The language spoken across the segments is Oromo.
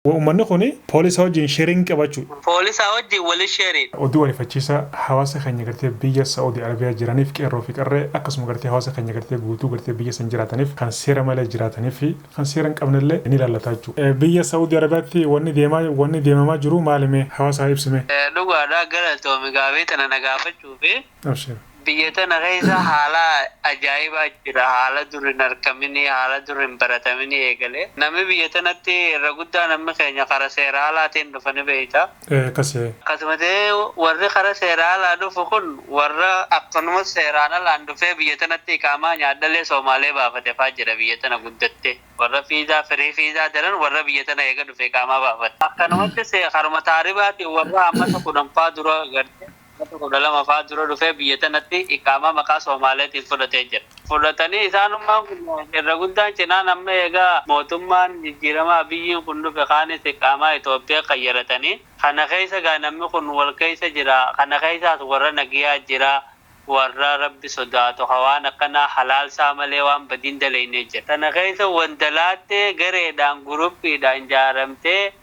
Uummanni kun poolisa wajjin sharing qabachuudha. Poolisa wajjin wali sharing. Oduu ariifachiisaa hawaasa keenya gartee biyya Saa'udii Arabiyaa jiraniif, qeerroo fi qarree, akkasuma gartee hawaasa keenya gartee guutuu gartee biyya san jiraataniif, kan seera malee jiraatanii fi kan seera hin qabnellee ni ilaallata jechuudha. Biyya Saa'udii Arabiyaatti wanni deemamaa jiru maalime, hawaasa ibsime? Dhugaadhaa, galatoomi gaafii tana na gaafachuufi. Abshir. Biyya tana keessa haala ajaa'ibaa jira. Haala dur hin argaminii, haala dur hin barataminii eegale. Namni biyya tanatti irra guddaa namni keenya kara seera alaatiin dhufani beeyta. Akkasii. Akkasuma ta'ee, warri kara seera alaa dhufu kun warra akkanumas seeraan alaan dhufee biyya tanatti iqaamaa nyaadhalee Soomaalee baafate faa jira biyya tana guddatte. Warra fiizaa firii fiizaa daran warra biyya tana eega dhufe iqaamaa baafate. Akkanumatti karuma taaribaatiin warra ammata 10 faa dura garte, ammata 12 faa dura dhufee biyya tanatti iqaamaa maqaa Soomaaleetiin fudhatee jira. Fudhatanii isaanummaan kun irra guddaan cinaan amma eegaa mootummaan jijjiiramaa biyyiin kun dhufe kaanis iqaamaa Itoophiyaa qayyaratanii kana keessa gaa namni kun wal keessa jira. Kana keessaas warra nagiyaa jira. Warra Rabbi sodaatu hawaan akkanaa halaalsaa malee waan badiin dalaynee jira. Kana keessa wandalaattee gareedhaan, guruppiidhaan ijaaramtee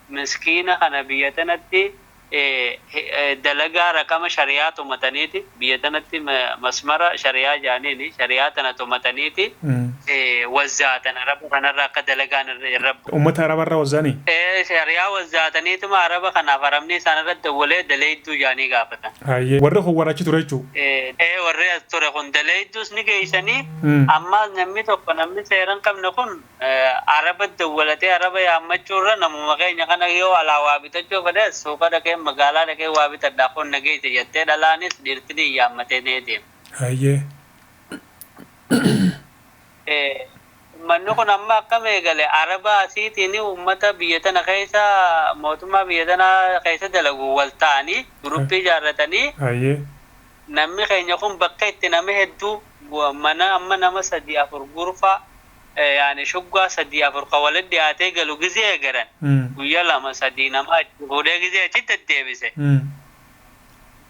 miskiina kana biyya tanatti dalagaa raqama shariyaa tumataniiti, biyya tanatti masmara shariyaa jaaniini, shariyaa tana tumataniiti wazzaatan Araba kanarra akka dalagaan irra. Uummata Arabarra wazzaanii? Shariyaa wazzaataniituma Araba kanaaf Arabni isaan irratti dawwalee daleeyduu jaanii gaafatan. Hayyee. Warri kun warra achi ture jechuudha. Warri as ture kun daleeyduus ni geessanii, ammaas namni tokko, namni seera hin qabne kun, Araba dawwalatee Araba yaammachuurra namuma keenya kana yoo alaa waa bitachuu fedhes suuqa dhaqee, magaalaa dhaqee waa bitadhaa kun na geesse jettee dhalaanis dhiirtini yaammatee nee deema. Hayyee. Uummanni kun amma akkam eegale? Araba asiitiin uummata biyya tana keessa, mootummaa biyya tanaa keessa dalagu wal ta'anii guruppii ijaarratanii namni keenya kun bakka itti nama hedduu mana amma nama sadii afur gurfaa, yaani shuggaa sadii afur kan walitti dhiyaatee galu gizee eegalan, guyyaa 2 3 nama achi fuudhee gizee achi deddeebise.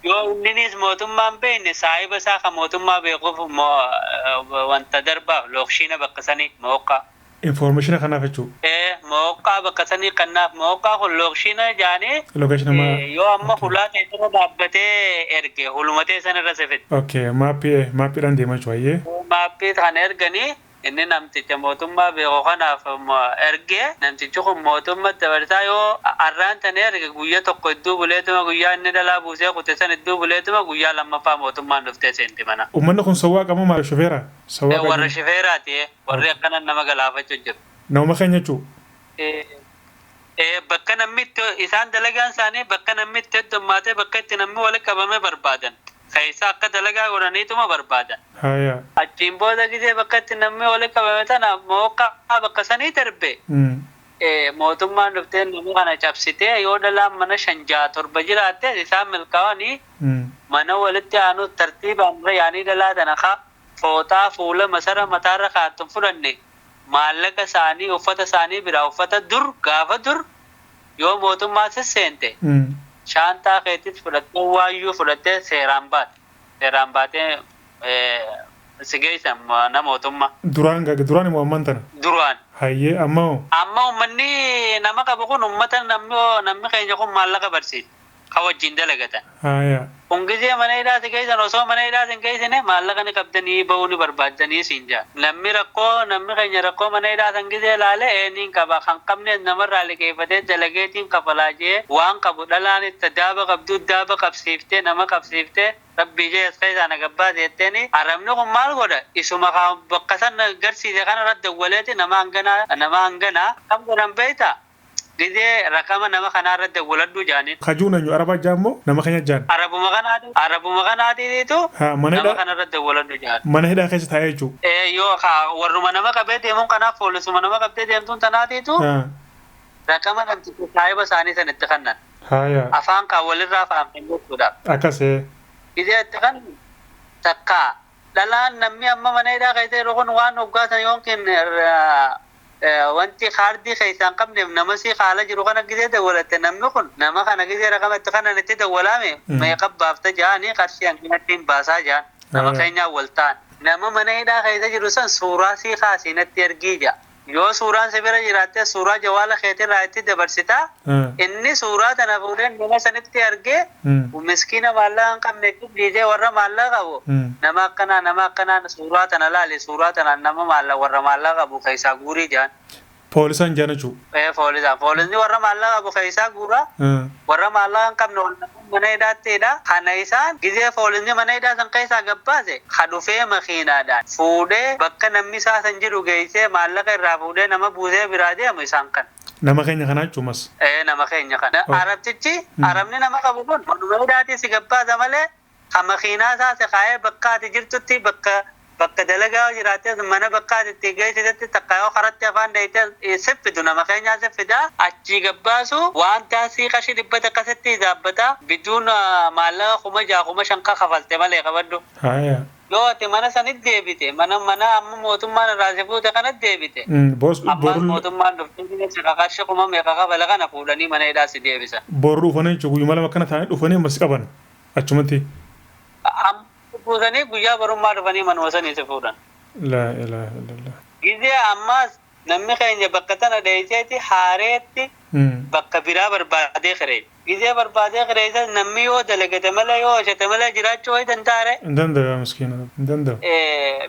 Yoo inninis mootummaan beekne, saahiba isaa kan mootummaa beekuuf wanta darbaaf lookshiina bakka sanii mooqqaa. Information kanaaf jechuudha. Mooqqaa bakka sanii kanaaf, mooqqaa kun lookshiina jaanii. Location. Yoo amma hulaa ta'e dhaabbatee erge, hulumatee san irra sifite. Okay, maappiidhaan deema jechuudha. Hayyee. Maappii kana erganii inni namticha mootummaa beeku kanaaf ergee, namtichi kun mootummaa dabarsaa. Yoo arraan tana erge, guyyaa tokko iddoo buleetuma, guyyaa inni dhalaa buusee kute san iddoo buleetuma, guyyaa lammaffaa mootummaan dhuftee seenti mana. Uummanni kun sawwaa qabu maal, shufeera? Sawwaa. Warra shufeeraati, warri akkana nama galaafachuu jiru. Nama keenya jechuudha. Bakka namni itti isaan dalagaan isaanii bakka namni itti heddummaatee, bakka itti namni walitti qabamee barbaadan. Keessa akka dalagaa godhaniituma barbaadan. Achiin booda gisee bakka itti namni walitti qabame tana mooqaa bakka sanii darbe. Mootummaan dhuftee nama kana cabsitee, yoo dhalaan mana shan jaha torba jiraatte isaan milkaa'anii mana walitti aanu tartiibaan irra yaanii dhalaa tana ka fooxaa fuula masara mataarra kaattu fudhanne, maallaqa isaanii, uffata isaanii biraa, uffata dur gaafa dur yoo mootummaa sisseente shaantaa keetis fudhattee, waayyuu fudhattee seeraan baate, seeraan baatee si geessan mana mootummaa. Duraan duraan immoo ammaan tana. Duraan. Hayyee, amma hoo? Amma uummanni nama qabu kun, uummata namni keenya kun maallaqa barsiisa. Ka wajjin dalagatan. Kun gisee mana hidhaa si geessan, osoo mana hidhaa si hin geessine maallaqa ni qabdanii bahuu ni barbaaddanii siin jaa. Namni rakkoo, namni keenya rakkoo mana hidhaa san gisee ilaale, niin qaba, kan qabnes namarraa liqeeffatee dalageetiin kafalaa jee waan qabu, dhalaan itti daaba qabduu daaba qabsiiftee, nama qabsiiftee, Rabbii jee as keessaa na gabbaase jetteeni. Arabni kun maal godha? Isuma bakka san garsiise kana irratti dawwaleeti nama hanganaa, nama hanganaa kam godhan beektaa? Gisee rakama nama kanaa irratti dawwaladhu jaaniin. Kajuun eenyu, Araba jaa immoo nama keenya jaan? Arabuma kanaati, Arabuma kanaatiitu mana nama kana irratti dawwaladhu jaan. Mana hidhaa keessa taa'ee jechuudha. Yoo warruma nama qabee deemuun kanaaf poolisuma nama qabdee deemtuun tanaatiitu rakama namticha saahiba isaanii san itti kennan. Afaan kaan walirraa fahamtan jechuudhaaf. Akkasee. Gisee itti kennan, takka dhalaan namni amma mana hidhaa keessa jiru kun waan hoggaasan yookiin wanti kaardii keessaa hin qabneef nama si haala jiru kana gisee dawwalatte, namni kun nama kana gisee rakama itti kanan itti dawwalaame, meeqa baafta jaanii, qarshii hanqinatti hin baasaa jaan, nama keenyaa wal ta'an, nama mana hidhaa keessa jiru san suuraa sii kaasii natti ergii jaa. Yoo suuraan si bira jiraatte suuraa jawaala keetirraa itti dabarsita. Inni suuraa tana fuudhee nama sanitti argee miskiina maallaqa hin qabne dhiisee warra maallaqa qabu nama akkanaa nama akkanaa suuraa tana laali, suuraa tanaan nama maallaqa warra maallaqa qabu keessaa guurii jaan. Poolisaan jaan jechuudha. Poolisaan, poolisni warra maallaqa qabu keessaa guura, warra maallaqa hin qabne mana hidhaattiidha. Kana isaan gizee poolisni mana hidhaa san keessaa gabbaase ha dhufee makiinaadhaan fuudhee bakka namni isaa san jiru geessee maallaqa irraa fuudhee nama buusee biraa deemu isaan kana. Nama keenya kanaa jechuumas. Nama keenya kana. Arabtichi, arabni nama qabu kun manuma hidhaatii si gabbaasa malee ha makiinaa isaa si kaayee bakka ati jirtutti, bakka dalagaa jiraattes mana bakka ati itti geessitetti takka yoo karatti afaan dheeyitee siffidu nama keenyaa siffida, achii gabbaasu waan taasii qarshii 100 sitti dhaabbata biduun maallaqa 6,000 5,000 ka kafalte malee qabadhu. Yoo ati mana sanitti deebite, mana amma mootummaan irraa si fuute kanatti deebite. Ammas mootummaan dhuftee qarshii kuma meeqa kafala kana fuudhanii mana hidhaa si deebisa. Boru dhufanii jechuudha, guyyuma lama akkana taa'anii dhufanii ammas qaban achumatti. Buusanii guyyaa barummaa dhufanii manuma sanii si fuudhan. Laa ilaaha illallah. Gizee ammaas namni keenya bakka tana dheeyseeti haareetti bakka biraa barbaadee kireessa. Gizee barbaadee kireessas namni yoo dalagate malee, yoo hojjete malee jiraachuu wayi danda'are. Hin danda'u miskiina, hin danda'u.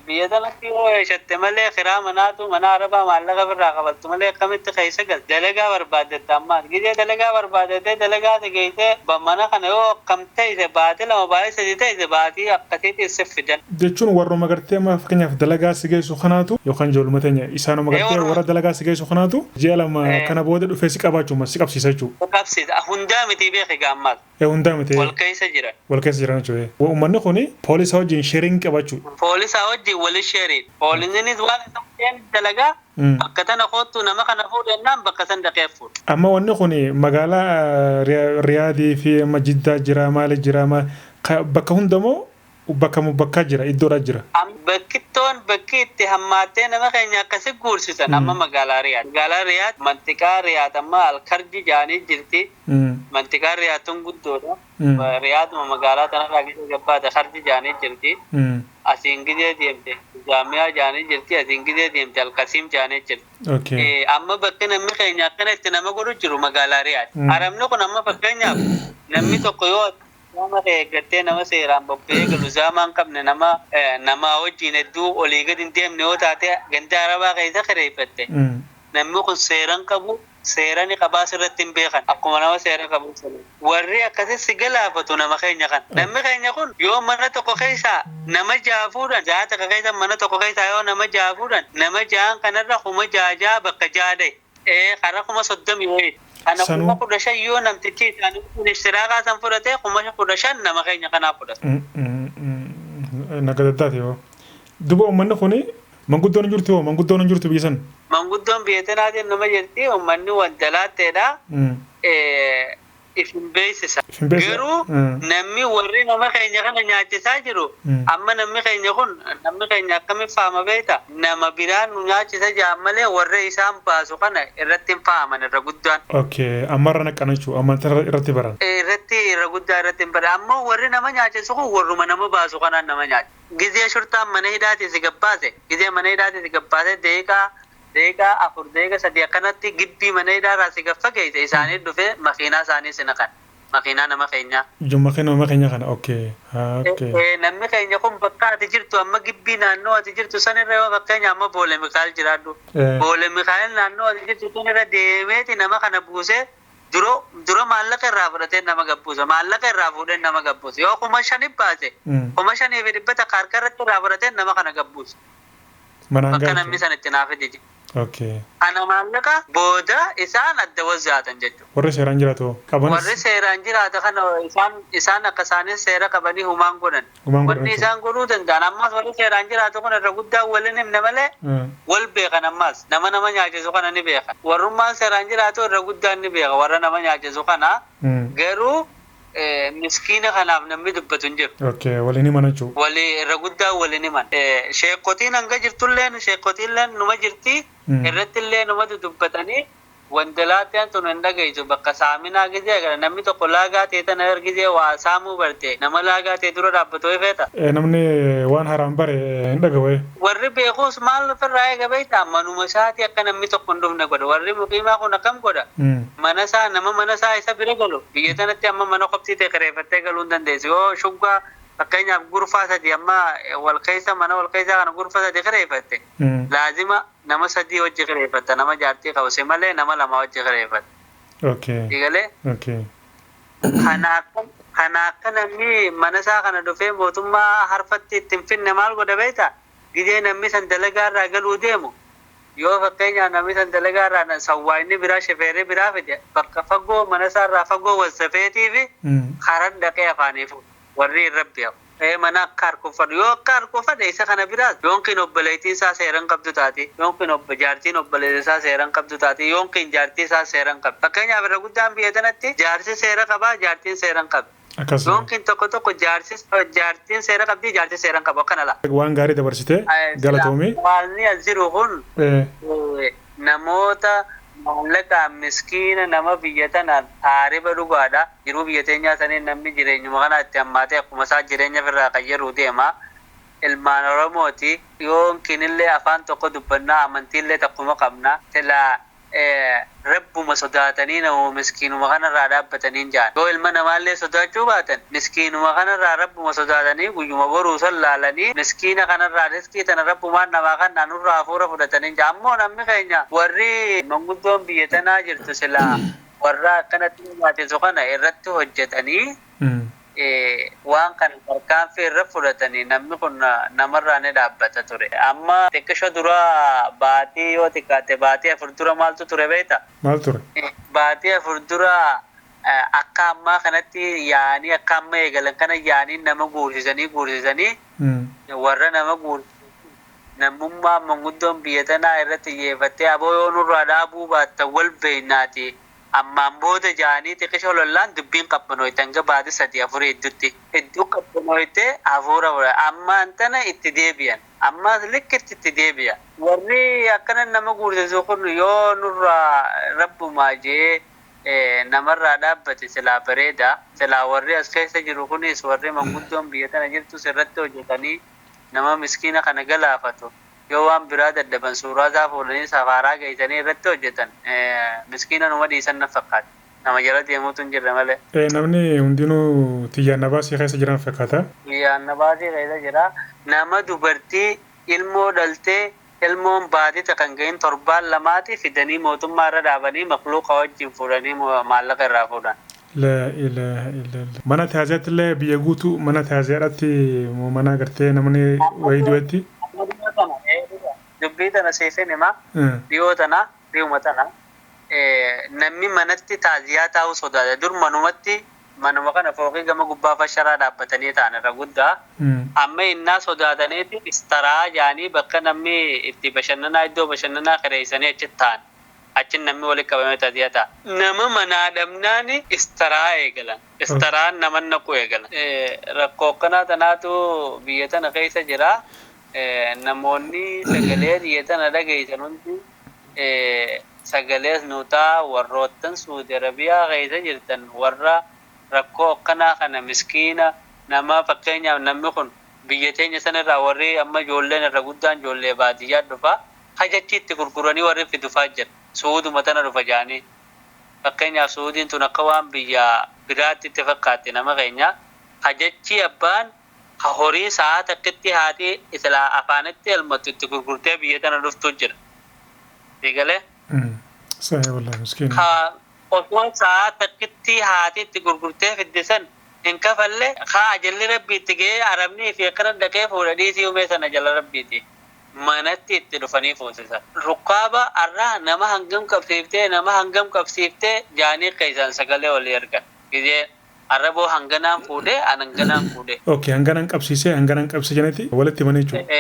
Biyya sanatti yoo hojjette malee kiraa manaatu mana arabaa maallaqa birraa qabattu malee akkamitti keessa galte dalagaa barbaadetta ammaas. Gizee dalagaa barbaadattee dalagaa si geessee mana kana yoo akkam ta'ise baatii 2 baatii 3 ta'ise baatii akkasiitti si fidan. Jechuun warrooma gartee amma fakkeenyaaf dalagaa si geessu kanaatu yookaan ijoolluma teenya isaanuma gartee warra dalagaa si geessu kanaatu ji'a 2 kana booda dhufee si qabaachuu si qabsiisa jechuudha. Qabsiisa, hundaa miti beeki gaammaas. Hundaa miti. Wal keessa jiran. Wal keessa jiran jechuudha. Uummanni kuni poolisa wajjin sheeriin qabachuu. Poolisa wajjin wali sheeriin. Poolisnis waan isaan dalagaa bakka tana koottu nama kana fuudhennaan bakka san dhaqee fuudha. Amma wanni kuni magaalaa Riyaadii fi amma Jiddaa jira, maali jira, bakka hundamoo bakka bakkaa jira, iddoodha jira. Bakkittoon bakki itti hammaattee nama keenya akkasi guursisan amma magaalaa Riyaad. Magaalaa Riyaad mantiqaa Riyaad amma Alkarji jaanii jirti. Mantiqaa Riyaad tun guddoodha. Riyaaduma magaalaa tanarraa gizee gabbaate Karji jaanii jirti. Asiin gizee deemte Jaamiyaa jaanii jirti. Asiin gizee deemte Alkasiim jaanii jirti. Amma bakki namni keenya akkana itti nama godhu jiru magaalaa Riyaad. Arabni kun amma fakkeenyaaf namni tokko yoo nama eeggattee nama seeraan bobba'ee galu zaamaa hin qabne, nama wajjin hedduu olii gadi hin deemne yoo taate ganda arabaa keessa kireeffatte. Namni kun seeran qabu, seera ni qabaa sirratti hin beekan akkuma nama seera qabu sana. Warri akkasii si galaafatu nama keenya kana. Namni keenya kun yoo mana tokko keessaa nama 6 fuudhan, 6 takka keessa mana tokko keessaa yoo nama 6 fuudhan, nama 6n kanarra 6,000 6 bakka 6 dhaye. Karaa 30,000 wayii. Kana 15,000 yoo namtichi isaanii kun ishtiraaqaa san fudhatee 15,000 nama keenya kanaaf fudhata. Naga daddaati yoo. Duba uummanni kuni manguddoon hin jirtu hoo, manguddoon hin jirtu biyya san? Manguddoon biyya tanaatiin nama jirti, uummanni waldalaatteedha. Ifin beeksisa. Garuu namni warri nama keenya kana nyaachisaa jiru amma namni keenya kun, namni keenya akkamiin faama beekta, nama biraan nu nyaachisa jaan malee warra isaan baasu kana irratti hin faaman irra guddaan. Okay, ammarra naqqana jechuudha, amantaa irratti baran. Irratti irra guddaa irratti hin baran. Ammoo warri nama nyaachisu kun warruma nama baasu kanaan nama nyaachisa. Gizee shurtaan mana hidhaatii si gabbaase, gizee mana hidhaatii si gabbaase daqiiqaa 4 daqiiqa 3 akkanatti gibbii mana hidhaarraa si gaffageesse isaanii dhufee makiinaa isaanii si naqan. Makiinaa nama keenyaa. Makiinaa nama keenya kana, okay. Okay. Namni keenya kun bakka ati jirtu amma gibbii naannoo ati jirtu sanirra yoo fakkeenya amma Boole Mikaa'el jiraadhu. Boole Mikaa'el naannoo ati jirtu sanirra deemeeti nama kana buusee dura maallaqa irraa fudhatee nama gabbuusa. Maallaqa irraa fuudhee nama gabbuusa. Yoo 5,000 baase 5,100 harka irratti irraa fudhatee nama kana gabbuusa. Bakka namni san itti naaf ijiji. Kana maallaqa booda isaan adda wazzaatan jechuudha. Warri seeraan jiraatu qabanis. Warri seeraan jiraata kana isaan akka isaanis seera qabanii humaan godhan. Wanni isaan godhuu danda'an ammas warri seeraan jiraatu kun irra guddaa waliin himne malee wal beekan ammas nama nama nyaachisu kana ni beekan. Warrummaan seeraan jiraatu irra guddaan ni beeka warra nama nyaachisu kana garuu miskiina kanaaf namni dubbatu hin jiru. Okay, waliin himan jechuudha. Walii irra guddaa waliin himan. Sheekotiin hanga jirtulleen sheekotiilleen numa jirti, irrattillee numa dubbatanii Wandalaaxxeen tun hin dhageessu bakka saaminaa gizee gara namni tokko laagaa ta'e tana ergizee waa saamuu barte nama laagaa ta'e dura dhaabbatu feeta. Namni waan haaraan bare hin dhagahu. Warri beekus maal ofirraa eega beektaa manuma isaati akka namni tokko hin dhufne godha. Warri muqiimaa kun akkam godha? Mana isaa nama mana isaa isa bira galu. Biyya tanatti amma mana qoftii ta'e kireeffattee galuu hin dandeessu. Yoo shuggaa fakkeenyaaf gurfaa sadi amma wal keessa mana wal keessa kana gurfa sadi kireeffatte. Laazima nama sadii hojii kireeffatta nama jaartii qabu si malee nama lama hojii kireeffatta. Egalee? Kana akka namni mana isaa kana dhufee mootummaa harfatti itti hin finne maal godha beektaa? Gidee namni san dalagaa irraa galuu deemu yoo fakkeenyaaf namni san dalagaa irraa sawwaayinni biraa shifeerri biraa fide bakka fagoo mana isaa irraa fagoo wassafeetii fi karan dhaqee afaanii fuudha warri hin rabbi'amu. Mana akka harkuffadhu yoo akka harkuffadhe isa kana biraas yookiin obboleettiin isaa seeran qabdu taati yookiin jaartiin obboleessa isaa seeran qabdu taati yookiin jaartii isaa seeran qabdu. Fakkeenyaaf irra guddaan biyya tanatti jaarsi seera qabaa jaartiin seeran qabdi. Yookiin tokko tokko jaartiin seera qabdi jaartii seeran qabu akkana laa. Waan gaarii dabarsite galatoomii. Waalni as jiru kun namoota maallaqaan miskiina nama biyya tanaan taariba dhugaadha. Jiruu biyya teenyaa saniin namni jireenyuma kana itti hammaatee akkuma isaa jireenya ofirraa qayyaruu deema. Ilmaan Oromooti yookiin illee afaan tokko dubbannaa amantiillee tokkuma qabna. Silaa rabbuma sodaatanii nama miskiinuma kanarraa dhaabbatanii jaan. Yoo ilma namaallee sodaachuu baatan miskiinuma kanarraa rabbuma sodaatanii guyyuma boruu san laalanii miskiina kanarraa riskii tana rabbumaan namaa kan nurraa hafuura fudhatanii jaan. Ammoo namni keenya warri manguddoon biyya tanaa jirtu silaa warra akkanatti nyaatesu kana irratti hojjetanii waan kana tarkaanfii irra fudhatanii namni kun namarraa ni dhaabbata ture. Amma xiqqisho dura baatii yoo xiqqaate baatii afur dura maaltu ture beektaa? Maal ture? Baatii afur dura akka ammaa kanatti yaanii akka amma eegalan kana yaanii nama guursisanii warra nama namummaa manguddoon biyya tanaa irratti xiyyeeffattee aboo yoo nurraa dhaabuu baatta wal beeknaati. Ammaan booda jaanii xiqqisho lollaan dubbiin qabbanooyte hanga baatii sadii afurii hedduutti. Hedduu qabbanooyte hafuura fudha. Ammaan tana itti deebi'an. Ammaas likkitti itti deebi'an. Warri akkana nama guursisu kun yoo nurraa rabbumaa jee namarraa dhaabbate silaa bareeda. Silaa warri as keessa jiru kunis warri manguddoon biyya tana jirtus irratti hojjetanii nama miskiina kana galaafatu. Yoo waan biraa dadhaban suuraa isaa fuudhanii safaaraa geessanii irratti hojjetan miskiina numa dhiisan na fakkaata. Nama jala deemuutu hin jirre malee. Namni hundinuu xiyyaanna baasii keessa jiran fakkaata. Xiyyaanna baasii keessa jira. Nama dubartii ilmoo dhaltee ilmoon baatii kan gahin torbaan lamaati fidanii mootummaa irra dhaabanii makluuqa wajjin fuudhanii maallaqa irraa fuudhan. La ilaha illallah. Mana taaziyaatti illee biyya guutuu mana taaziyaadhaatti mana gartee namni wayii du'etti. Dubbii tana siifin hima. Dhiyoo tana dhiyuma tana namni manatti taaziyaa taa'uu sodaata. Dur manumatti manuma kana fooqii gama gubbaa fasharaa dhaabbatanii ta'an irra guddaa. Amma innaa sodaataniiti istaraa jaanii bakka namni itti bashannanaa iddoo bashannanaa kireessanii achitti ta'an. Achiin namni walitti qabamee taaziyaa ta'a. Nama manaa dhabnaan istaraa eegalan. Istaraan nama naqu eegalan. Rakkoo akkanaa tanaatu biyya tana keessa jira. Namoonni sagalee biyya tana dhageessan hundi sagalees nutaa warroottan Suudi Arabiyaa keessa jirtan warra rakkoo akkanaa kana miskiina nama fakkeenyaaf namni kun biyya teenya sanarraa warri amma ijoolleen irra guddaan ijoollee baadiyyaa dhufa hajachi itti gurguranii warri fidufaa jira suuduma tana dhufa jaanii fakkeenyaaf suudiin tun akka waan biyya biraatti itti fakkaatti nama keenya hajachi abbaan horii sa'a takkitti haati islaa afaanitti elmattu itti gurgurtee biyya tana dhuftu jira. Eegalee? Sahi wallahi miskiina. Osoo sa'a takkitti haati itti gurgurtee fidde san hin kafalle haa ajalli rabbii itti ga'ee arabnii fi akkana dhaqee fuudha dhiisii umee sana jala rabbiiti. Manatti itti dhufanii fuusisan. Rukkaaba arraa nama hangam qabsiiftee nama hangam qabsiiftee jaanii keessaan sagalee olii ergan. Gizee arraboo hanganaan fuudhee an hanganaan fuudhee. Okay, hanganaan qabsiisee hanganaan qabsiise jennetti walitti himanii jechuudha.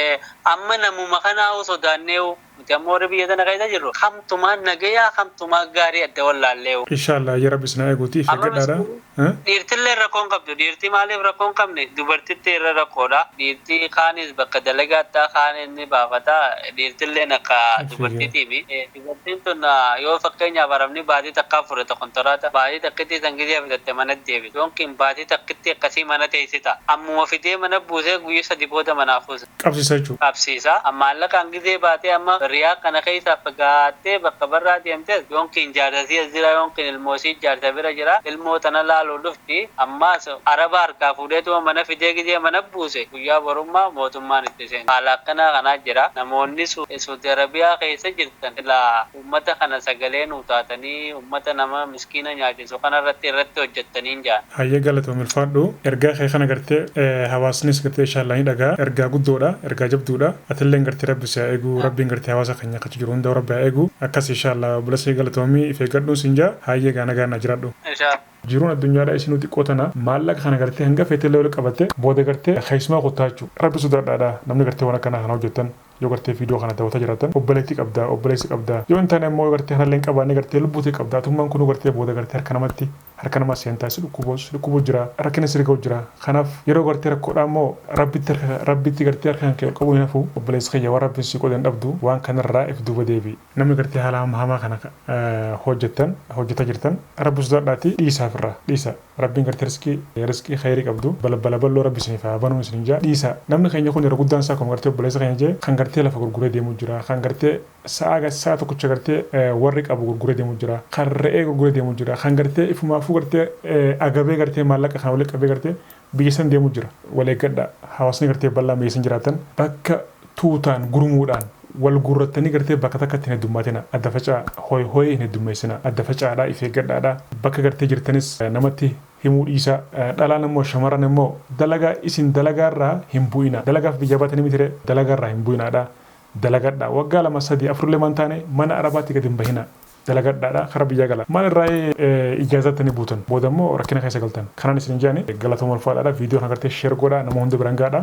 Amma namuma kanaa sodaannee Nuti ammoo warri biyya tana keessa jirru kamtumaan nagayaa kamtumaan gaarii adda wallaallee. Inshaallah yaa Rabbi isin haa eeguuti if Amma eeggadhaadha. Dhiirtillee rakkoo hin qabdu. Dhiirti maaliif rakkoo hin qabne? Dubartitti irra rakkoodha. Dhiirti kaanis bakka dalagaattaa kaan inni baafata. Dhiirtilleen akka dubartiitiimi. Dubartiin tun yoo fakkeenyaaf arabni baatii takkaa fudhata kontoraata. Baatii takkitti san gizee fidatte mana deebitu. Yookiin baatii takkitti akkasii mana teessita. Ammuma fidee mana buusee guyyaa 3 booda manaa fuusa. Qabsiisa jechuudha. Qabsiisa. Maallaqaan gizee baatee amma riyaa kana keessaa fagaattee bakka barraa deemtes yookiin jaarsasii as jira yookiin ilmoosii jaarsa bira jira. Ilmoo tana laaluu dhufti. Ammaas araba harkaa fuudheetuma mana fidee gizee mana buuse guyyaa borummaa mootummaan itti seena. Haala akkanaa kanaa jira. Namoonni Suudi Arabiyaa keessa jirtan ilaa uummata kana sagalee nuu taatanii uummata nama miskiina nyaachisu kanarratti irratti hojjettanii jaan. Hayyee galatoomi, ulfaadhu. Ergaa kee kana gartee hawaasnis gartee inshaallah ni dhagaa. Ergaa guddoodha, ergaa jabduudha. Atilleen gartee Rabbi si haa eegu, Rabbiin gartee hawaasa keenya achi jiru hunda Rabbi haa eegu. Akkas inshaallah obboleessa galatoomi, if eeggadhuun sin jaa. Hayyee gaa nagaan naa jiraadhu. Inshaallah. Jiruun addunyaadhaa isinuu xiqqoo tana, maallaqa kana gartee hanga feetellee wal qabatte booda gartee keessumaa kuttaa jechuudha. Rabbi sodaadhaadha, namni gartee waan akkanaa kana hojjettan yoo gartee viidiyoo kana daawwataa jiraattan, obboleettii qabdaa, obboleessi qabdaa, yoo hin taane immoo gartee kanallee hin qabaanne gartee lubbuutii qabdaa, atummaan kunuu gartee booda gartee harka namatti harka namaa seentaa, si dhukkubuu si dhukkubuu jira, rakkina si ga'u jira. Kanaaf yeroo gartee rakkoodhaa immoo Rabbitti harka Rabbitti gartee harka kan kee ol qabuu hin hafu. Obboleessi kiyya, waan Rabbiin si qoode hin dhabdu, waan kanarraa if duuba deebi'i. Namni gartee haala hamaa kana hojjettan hojjetaa jirtan, Rabbi sodaadhaati dhiisaa, ofirraa dhiisa. Rabbiin gartee riskii khayrii qabdu balbala bal'oo Rabbi isiniif haa banuun isinin jaa, dhiisa. Namni keenya kun yeroo guddaan isaa akkuma gartee obboleessa keenya jee, kan gartee lafa gurguree deemuu jira, kan gartee sa'a sa'a tokkicha gartee warri qabu gurguree deemuu jira, kan re'ee gurguree deemuu jira, kan gartee ifumaafuu gartee agabee gartee maallaqa kana walitti qabee gartee biyya san deemuu jira. Wal eeggadha. Hawaasni gartee bal'aan biyya san jiraatan bakka tuutaan gurmuudhaan wal guurrattanii gartee bakka takkatti hin heddummatina. Adda facaa, hoy hoy hin heddummeessina. Adda facaadha, if eeggadhaadha. Bakka gartee jirtanis namatti himuu dhiisa. Dhalaan immoo, shamarran immoo dalagaa isin dalagaarraa hin bu'ina. Dalagaaf biyya baatanii mitire, dalagaarraa hin bu'inaadha. Dalagadha. Waggaa 2, 3, 4 illee maan taane mana arabaatti gadi hin bahina. Dalagadhaadha, kara biyyaa gala. Maal irraa ijaazattanii buutan, booda immoo rakkina keessa galtan. Kanaan isin jaani galatooma, ulfaadhaadha. Viidiyoo kana gartee share godhaa, nama hunda biraan gaadha.